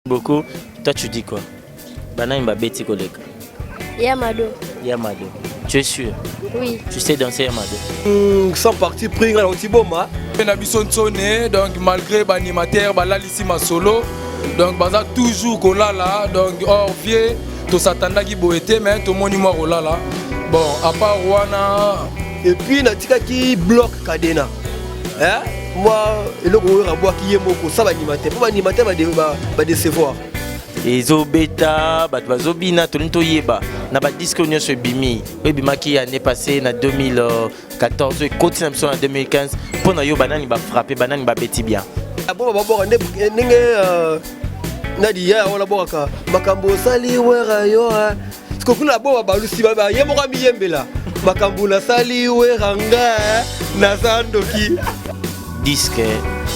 Beaucoup. Toi, tu dis quoi? Banani babeti koleka. Yamado. Yamado. Tu es sûr? Oui. Tu sais danser Yamado? Sans parti pris, nga nauti Boma. Na biso nsone, donc malgré baanimateur balalisi masolo, donc baza toujours kolala, donc or vie tosatandaki boye te, mais tomoni mwa kolala. Bon, à part wana. Et puis natikaki bloc cadena, hein? Mwa eloko oyo abwaki ye moko sa baanimateur, mpo baanimateur badécevoir. Ezobeta, bato bazobina. Tolingi toyeba na badisque oyo nyonso ebimi, oyo ebimaki année passée na 2014, ekoti na biso na 2015, mpo na yo, banani bafrappe, banani babeti bien? Bon, babwaka ndenge nadi ya wana, bwakaka makambo osali Wera yo siko kuna bo balusi ye moko amiyembela makambo nasali Wera, nga naza ndoki. Disque,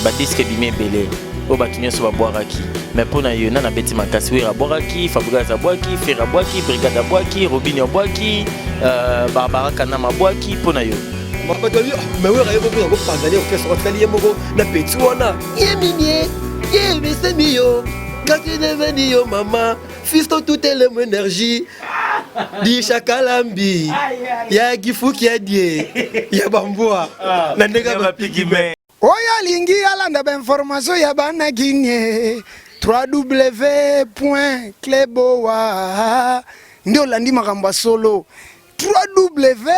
badisque ebimi ebele oyo bato nyonso babwakaki, mais mpo na yo, nani abeti makasi? Wera abwakaki, Fabregas abwaki, Ferre abwaki, Brigade abwaki, Robinho abwaki, Barbara Kanam abwaki. Mpo na yo? Bato babi, mais Wera ye moko akopanzani orchestre, atikali ye moko na petit wana ye mimie ye mesemi yo kasi neveni yo mama fisto tutelemo énergie dishakalambi ya gifuki ya die ya bambwa na ndenge bapiki me. Oyo alingi alanda bainformation ya bana Guinée, 3w point cleboa nde olandi makambo ya solo. 3w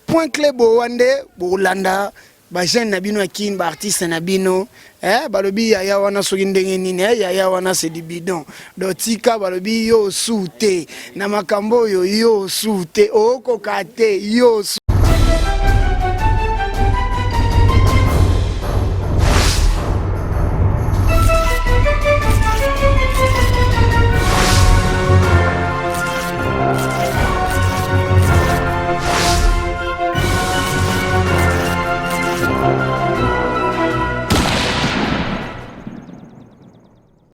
point cleboa nde bolanda bajeune na bino ya Kine, baartiste na bino. Balobi yaya wana soki ndenge nini, yaya wana c'est du bidon. Donc tika, balobi yo su te na makambo oyo, yo su te, okoka te yo su.